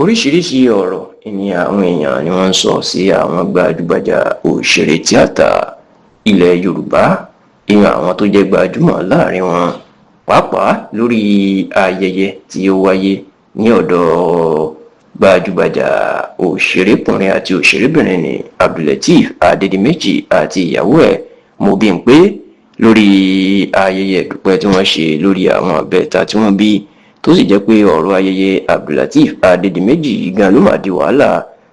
Oríṣiríṣiì ọ̀rọ̀ ni àwọn èèyàn ni wọ́n ń sọ sí àwọn gbajúgbajà òṣèré tíátà ilẹ̀ Yorùbá, ìyẹn àwọn tó jẹ́ gbajúmọ̀ láàrin wọn, pàápàá lórí ayẹyẹ tí ó wáyé ní ọ̀dọ̀ gbajúgbajà òṣèrékùnrin àti òṣèrébìnrin ní Abdulateef Adédìméjì àti ìyàwó ẹ̀ Mobímpé, lórí ayẹyẹ ìdúpẹ́ tí wọ́n ṣe lórí àwọn ìbẹ́ta tí wọ́n bí, tó sì jẹ́ pé ọ̀rọ̀ ayẹyẹ Abdulateef Adédìméjì yìí gan ló máa di wàhálà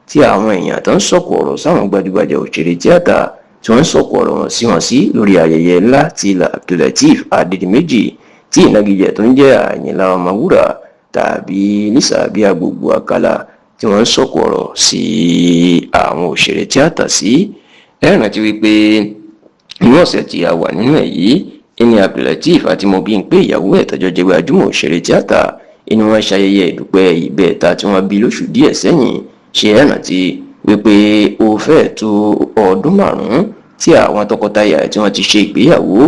tí àwọn èèyàn tó ń sọ̀kò ọ̀rọ̀ sáwọn gbajúgbajà òṣèré tíátà tí wọ́n ń sọ̀kò ọ̀rọ̀ wọn sí wọn sí lórí ayẹyẹ ńlá tí Abdulateef Adédìméjì, tí ìnagijẹ tó ń jẹ́ Àyìnlá Ọmọwúrà tàbí Lísàbí Agbogbo Àkàlà, tí wọ́n ń sọ̀kò ọ̀rọ̀ sí àwọn òṣèré tíátà sí. Ẹ rántí wípé inú ọ̀sẹ̀ tí a wà nínú ẹ̀ yìí ìní Abdulateef àti Mobímpé, ìyàwó ẹ̀ tọ́jọ́ jẹ́ gbajúmọ̀ òṣèré tíátà, inú wọn ṣayẹyẹ ìdúpẹ́ ìbẹ́ta tí wọ́n bí lóṣù díẹ̀ sẹ́yìn. Ṣe é rántí wípé ó fẹ́ẹ̀ tó ọdún 5 tí àwọn tọkọtaya tí wọ́n ti ṣe ìgbéyàwó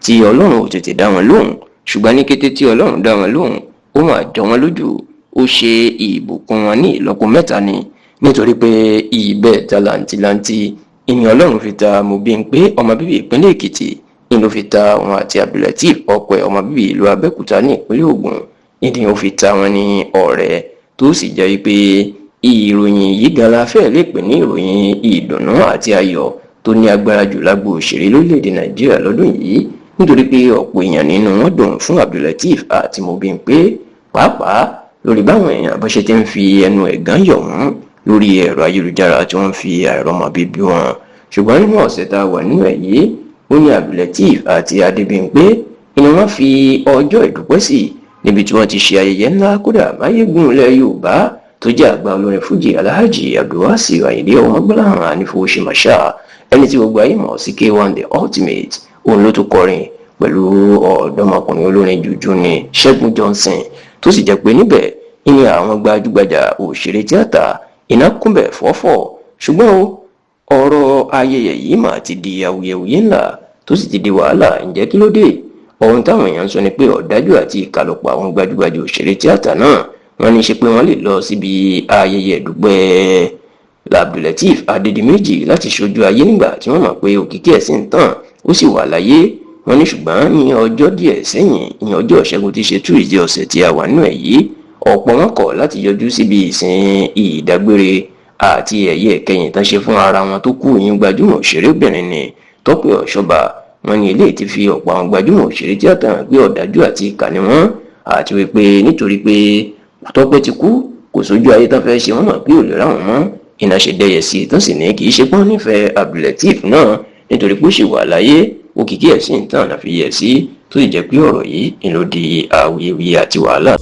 tí Ọlọ́run ò tètè dá wọn lóhùn, ṣùgbọ́n ní kété tí Ọlọ́run dá wọn lóhùn, ó mà jọ wọn lójú, ó ṣe ìbùkún wọn ní ìlọ́po mẹ́ta ni, nítorí pé ìbẹ́ta làǹtìlanti ìní Ọlọ́run fi ta Mobímpé, ọmọ bíbí ìpínlẹ̀ Èkìtì, ní ló fi ta òun àti Abdulateef ọkọ ẹ̀, ọmọ bíbí ìlú Abẹ́òkúta ní ìpínlẹ̀ Ògùn, nídìí ó fi ta wọn ní ọ̀rẹ́, tó sì jẹ́ wípé ìròyìn yìí gan la fẹ́ lè pè ní ìròyìn ìdùnnú àti ayọ̀ tó ní agbára jù lágbo òṣèré lórílẹ̀‐èdè Nàìjíríà lọ́dún yìí, nítorí pé ọ̀pọ̀ èèyàn nínú wọn dùn fún Abdulateef àti Mobímpé, pàápàá lórí báwọn èèyàn bó ṣe ti ń fi ẹnu ẹ̀gàn yọ̀ wọ́n lórí ẹ̀rọ ayélujára tí wọ́n ń fi àìrọ́mọbíbí wọn. Ṣùgbọ́n nínú ọ̀sẹ̀ tá a wà nínú ẹ̀ yìí, ó ní Abdulateef àti Adébímpé ni wọ́n fi ọjọ́ ìdúpẹ́ sí níbi tí wọ́n ti ṣe ayẹyẹ ńlá. Kódà, máyégún ilẹ̀ Yorùbá tó jẹ́ àgbà olórin fújì, Alhaji Abdulwasiu Ayinde Ọmọgbọ́láhàn Anífowóṣe Marshal, ẹni tí gbogbo ayé mọ̀ sí K1 The Ultimate, òun ló tún kọrin pẹ̀lú ọ̀dọ́mọkùnrin olórin jùjú ní Ṣẹ́gun Johnson, tó sì jẹ́ pé níbẹ̀ ní àwọn gbajúgbajà òṣèré tíátà iná kúnbẹ̀ fọ́fọ́. Ṣùgbọ́n o, ọ̀rọ̀ ayẹyẹ yìí mà ti di awuyewuye ńlá, tó sì ti di wàhálà. Ǹjẹ́ kí ló dé? Ohun táwọn èèyàn ń sọ ni pé ọ̀dájú àti ìkàlọ̀pọ̀ àwọn gbajúgbajà òṣèré tíátà náà, wọ́n ní ṣe pé wọ́n lè lọ síbi ayẹyẹ ìdúpẹ́ Abdulateef Adédìméjì láti ṣojú ayé nígbà tí wọ́n mọ̀ pé òkìkí ẹ̀ sì ń tàn, ó sì wà láyé. Wọ́n ní ṣùgbọ́n ní ọjọ́ díẹ̀ sẹ́yìn, ní ọjọ́ Ìṣẹ́gun tí ṣe Tuesday ọ̀sẹ̀ tí a wà nínú ẹ̀ yìí, ọ̀pọ̀ wọn kọ̀ láti yọjú síbi ìsìn ìdágbére àti ẹ̀yẹ ìkẹyìn tán ṣe fún ara wọn tó kú, yín gbajúmọ̀ òṣèrébìnrin ni Tọ́pẹ́ Ọ̀ṣọ́bà. Wọ́n ní eléyìí ti fi ọ̀pọ̀ àwọn gbajúmọ̀ òṣèré tíátà hàn pé ọ̀dájú àti ìkà ni wọ́n, àti wípé nítorí pé Tọ́pẹ́ ti kú, kò sójú ayé tán fẹ́ ṣe, wọ́n mọ̀ pé ò lè ráwọn mọ́ iná ṣe dẹ́yẹ sí i, tán sì ní kì í ṣe pọ́n nífẹ̀ẹ́ Abdulateef náà, nítorí pé ó ṣì wà láyé, òkìkí ẹ̀ sì ń tàn àfi yẹ̀ sí, tó sì jẹ́ pé ọ̀rọ̀ yìí ń ló di awuyewuye àti wàhálà.